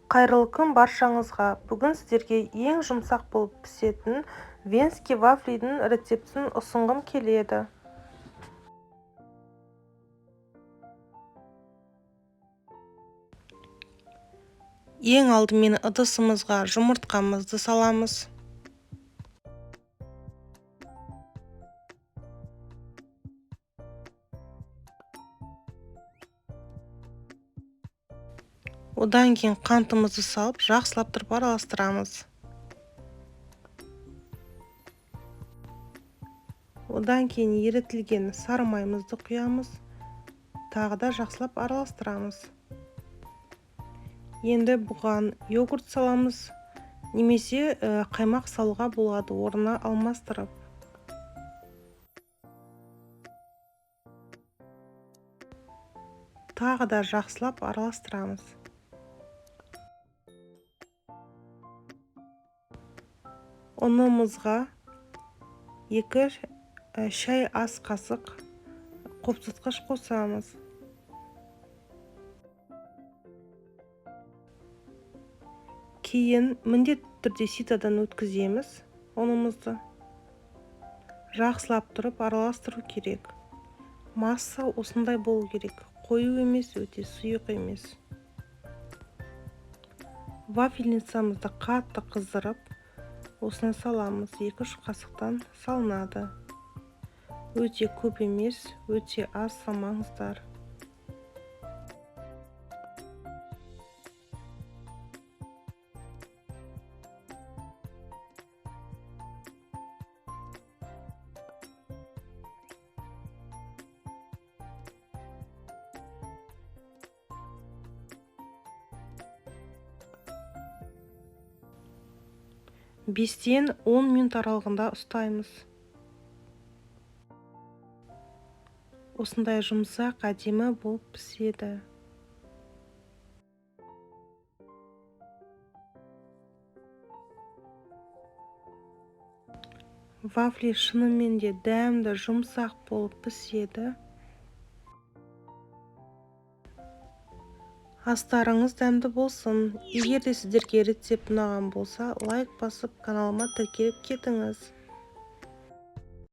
Қайырлы күн баршаңызға! Бүгін сіздерге ең жұмсақ болып пісетін венский вафлидің рецептін ұсынғым келеді. Ең алдымен ыдысымызға жұмыртқамызды саламыз. Одан кейін қантымызды салып, жақсылап тұрып араластырамыз. Одан кейін ерітілген сары майымызды құямыз. Тағы да жақсылап араластырамыз. Енді бұған йогурт саламыз, немесе қаймақ салуға болады орнына алмастырып. Тағы да жақсылап араластырамыз. Ұнымызға 2 шай ас қасық қопсытқыш қосамыз. Кейін міндетті түрде ситодан өткіземіз ұнымызды. Жақсылап тұрып араластыру керек. Масса осындай болу керек. Қою емес, өте сұйық емес. Вафельницамызды қатты қыздырып, осыны саламыз. 2-3 қасықтан салынады. Өте көп емес, өте аз салмаңыздар. Бестен 10 минут аралығында ұстаймыз. Осындай жұмсақ, әдемі болып піседі. Вафли шынымен де дәмді, жұмсақ болып піседі. Астарыңыз дәмді болсын. Егер де сіздерге рецепт ұнаған болса, лайк басып, каналыма тіркеліп кетіңіз.